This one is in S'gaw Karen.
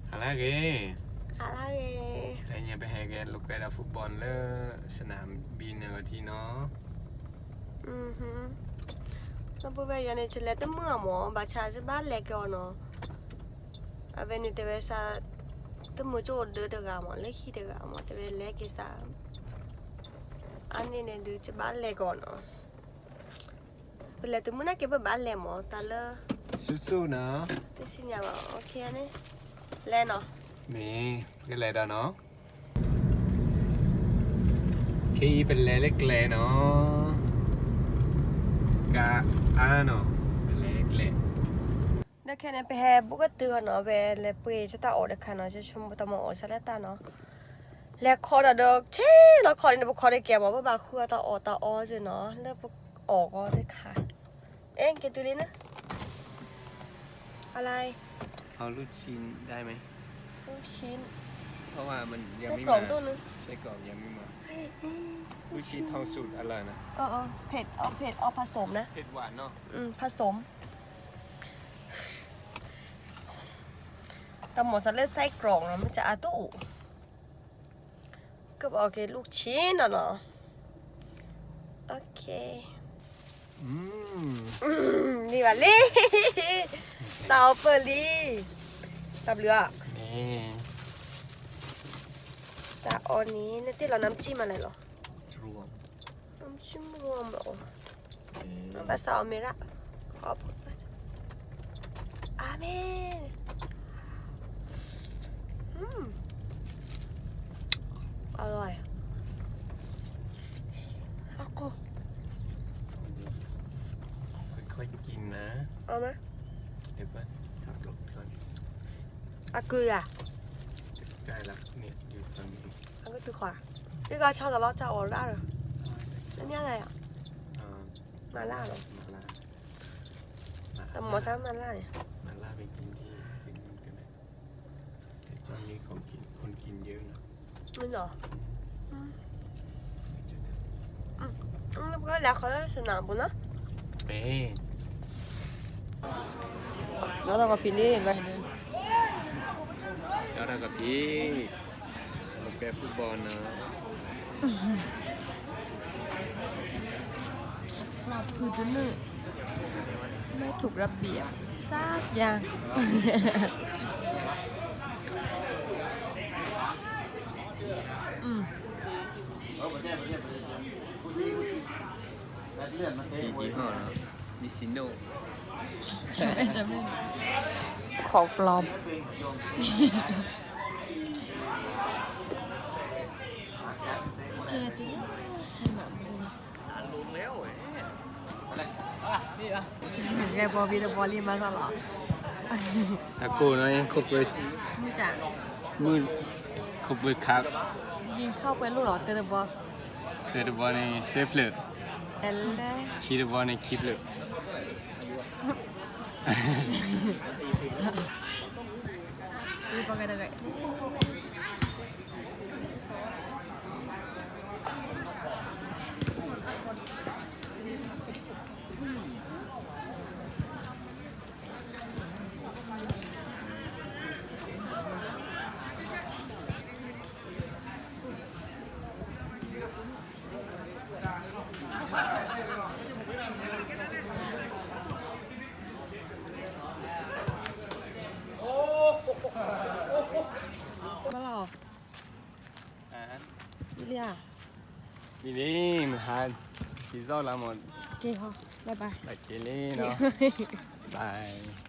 ဟါလၢအဂ့ၤ, ဟါလၢအဂ့ၤ, တနံၤအံၤပဟဲက့ၤလိာ်ကွဲဒီး football လၢ စနၣ်ဘံန့ၣ်အထံနီၤ. လၢပဝဲယၤန့ၣ် ယလဲၤတမုာ်အီၤမး, ဘၣ်ဆၣ်ယဘၣ်လဲၤက့ၤအီၤနီၤ. အဝဲန့ၣ်တဲဝဲစး တမုာ်ကၠိၣ်ဒၢတဂၤမး, လၢဟံၣ်တဂၤမး, တဲဝဲလဲၤက့ၤစး အါန့ၢ်န့ၣ်ဒုး ယဘၣ်လဲၤက့ၤအီၤနီၤ. ပလဲၤတမုာ်နာ်က့ၤ ပဘၣ်လဲၤမး, တၢ်လၢ ဆူၣ်ဆူၣ်နီၤ, တသ့ၣ်ညါဘၣ်, လဲၤနီၤ, မ့ၢ် ကလဲၤဒီးနီၤ, ခဲအံၤပလဲၤလၢကျဲနီၤ, ကါအါနီၤ, ပလဲၤလၢကျဲ ဒီးခဲန့ၣ် ပဟဲဘူးကတုၤအီၤနီၤ, ဝဲလဲၤပှ့ၤဆၢတၢ်အီၣ်တခါနီၤ, ဆိကမိၣ်တၢ်မၤအီၣ်ဆၢလၢတၢ်နီၤ, လဲၤခီဒီးဒီး ဆ့နီၤခီန့ၣ် ပခီတကဲမး, ပဘၣ်ဃုအီၣ်တၢ်အီၣ်တၢ်အီစ့ၢ်နီၤ, လၢပအီၣ်ဂီၤတခါ, အဲ က့ၤတုၤလံနၤ, အလါ เอาลูกชิ้นได้ไหม? ลูกชิ้น เพราะว่ามันยังไม่มา ไส้กรอกตู้นึง ไส้กรอกยังไม่มา อืม ลูกชิ้นทองสุกอร่อยนะ เออเออ เผ็ด เอาเผ็ด เอาผสมนะ เผ็ดหวานเนาะ อืม ผสม တၢ်မၤစၢ်လၢ ไส้กรอก နီၤ မ့ၢ်တၢ်အါတူၢ် ကဘၣ်အီၣ်က့ၤ ลูกชิ้น နီၤနီၤ โอเค อืม န့ၢ်ဘၣ်လံ တၢ်အီၣ်ပၢၢ်လံ တၢ်ဘျုးအီၤ တၢ်အီၣ်န့ၣ် နတ့ၢ်လီၤ น้ำจิ้ม မၤလဲၣ်လီၤ น้ำจิ้มรวม မၤအီၣ် ဘၣ်ဆၣ်အီၣ်မ့ၢ်ရၣ် အီၣ် အၤမ့ၣ် อืม อร่อย အကူ ค่อยๆกินนะ เอาไหม เดี๋ยวก่อน အကူရ ใกล้ละเนี่ย อยู่ตรงนี้ အကူတူခွါ ဒီကဆီတလီတၢ်အီၣ်ရၣ်ရ မ့ၢ်လၢယၤ อ่า မၤလၢ်လီၤ ตำหมอซ้ำมาล่าเนี่ย มาล่าไปกินที่เป็นนู่นกันไหม เดี๋ยวช่วงนี้ของกิน คนกินเยอะเนาะ ไม่หรอ อืม อืม อืม แล้วก็แล้วเขาจะสนามบุญนะ เอ๊ะ แล้วเราก็ไปเล่นไปเลย แล้วเราก็ไป เราแปะฟุตบอลนะ หลับคือจะนึ่ง ไม่ถูกระเบียบสักอย่าง อืม ยี่ห้อเหรอ มิซิโน่ ของปลอม แกตัวนี้ใส่หมาบุญ แกบอลวีเดอะบอลลี่มาตลอด တၢ်ကိၢ်နီၤ ခိၣ်ပှဲၤ မုၢ် ခိၣ်ပှဲၤခး ยิงเข้าไปลูกเหรอ เตะบอล တၢ်တဘီန့ၣ် စဲဖျၢၣ် ခံတဘီန့ၣ် ခံဖျၢၣ် ဘၣ်လီၤ အါ အံၤလံဧါ အံၤလံ မဟါ က့ၤဇီၣ်လၢမး က့ၤဟီ bye bye ဘၣ်က့ၤလံနီၤ bye